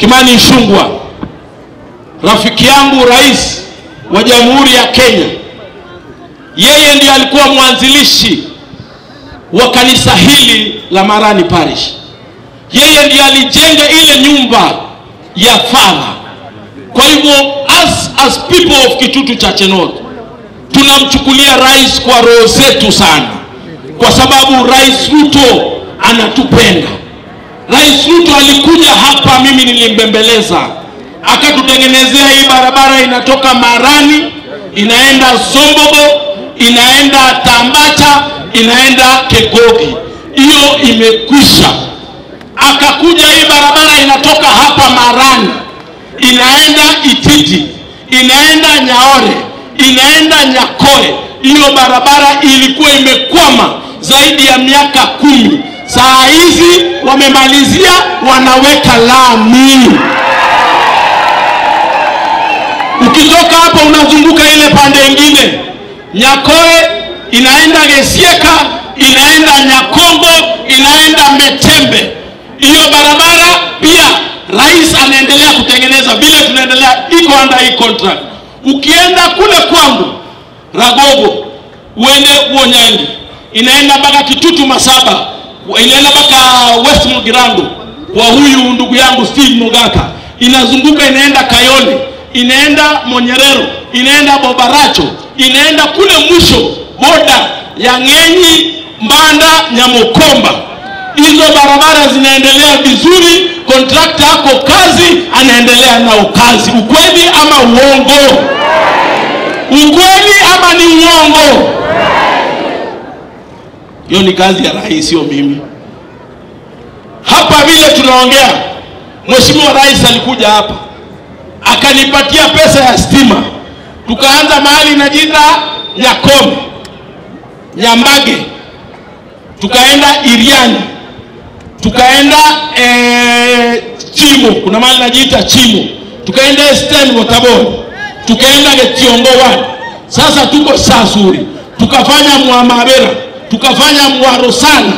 Kimani Ichung'wah, rafiki yangu, rais wa Jamhuri ya Kenya, yeye ndiye alikuwa mwanzilishi wa kanisa hili la Marani Parish. Yeye ndiye alijenga ile nyumba ya father. Kwa hivyo as people of Kitutu Chache North tunamchukulia rais kwa roho zetu sana, kwa sababu Rais Ruto anatupenda. Rais Ruto alikuja hapa, mimi nilimbembeleza, akatutengenezea hii barabara inatoka Marani inaenda Zombogo, inaenda Tambacha, inaenda Kegogi. Hiyo imekwisha. Akakuja hii barabara inatoka hapa Marani inaenda Ititi, inaenda Nyaore, inaenda Nyakoe. Hiyo barabara ilikuwa imekwama zaidi ya miaka 10. Saa hizi wamemalizia, wanaweka lami. Ukitoka hapo unazunguka ile pande nyingine, Nyakoe inaenda Gesieka, inaenda Nyakongo, inaenda Metembe. Hiyo barabara pia rais anaendelea kutengeneza, vile tunaendelea, iko under hii contract. Ukienda kule kwangu Ragogo, uende Uonyangi, inaenda mpaka Kitutu Masaba, inaenda mpaka West Mugirango kwa huyu ndugu yangu Steve Mugaka, inazunguka inaenda Kayole, inaenda Monyerero, inaenda Bobaracho, inaenda kule mwisho boda ya Ng'enyi, Mbanda, Nyamokomba. Hizo barabara zinaendelea vizuri, contractor ako kazi, anaendelea na ukazi. Ukweli ama uongo? Ukweli ama ni uongo? Hiyo ni kazi ya rais, sio mimi. Hapa vile tunaongea, Mheshimiwa Rais alikuja hapa akanipatia pesa ya stima, tukaanza mahali inajiita Nyakome, Nyambage, tukaenda Iriani, tukaenda Chimo, kuna mahali inajiita Chimo, tukaenda Eastern Waterboard, tukaenda Getiongo 1. Sasa tuko Sasuri, tukafanya Mwamabera, tukafanya Mwarosana,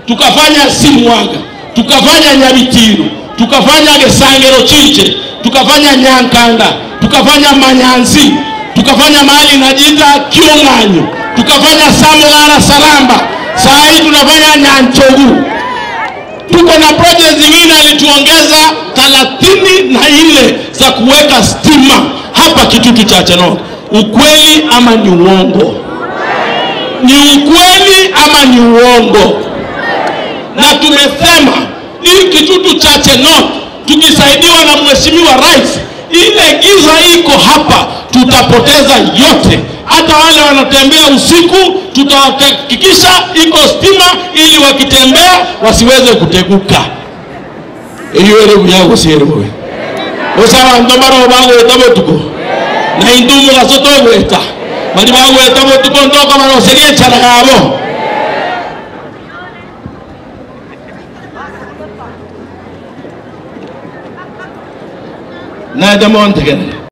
tukafanya Simwaga, tukafanya Nyabitiro, tukafanya Gesangero Chinche, tukafanya Nyankanda, tukafanya Manyanzi, tukafanya mahali inajiita Kiong'anyo, tukafanya Samogara Saramba. Saa hii tunafanya Nyanchogu. Tuko na project zingine alituongeza 34 za kuweka stima hapa Kitutu Chache North. Ukweli ama ni uongo? Ni ukweli ama ni uongo? Na tumesema hii Kitutu Chache North tukisaidiwa na Mheshimiwa Rais, ile giza iko hapa tutapoteza yote. Hata wale wanatembea usiku tutahakikisha iko stima ili wakitembea wasiweze kuteguka. Iyo ere buyago sierwe. Osaba ndomaro bago etabotuko. Na indumu gasoto gweta. Bali bago etabotuko ndoka bano serie charagabo. Na demonte gene.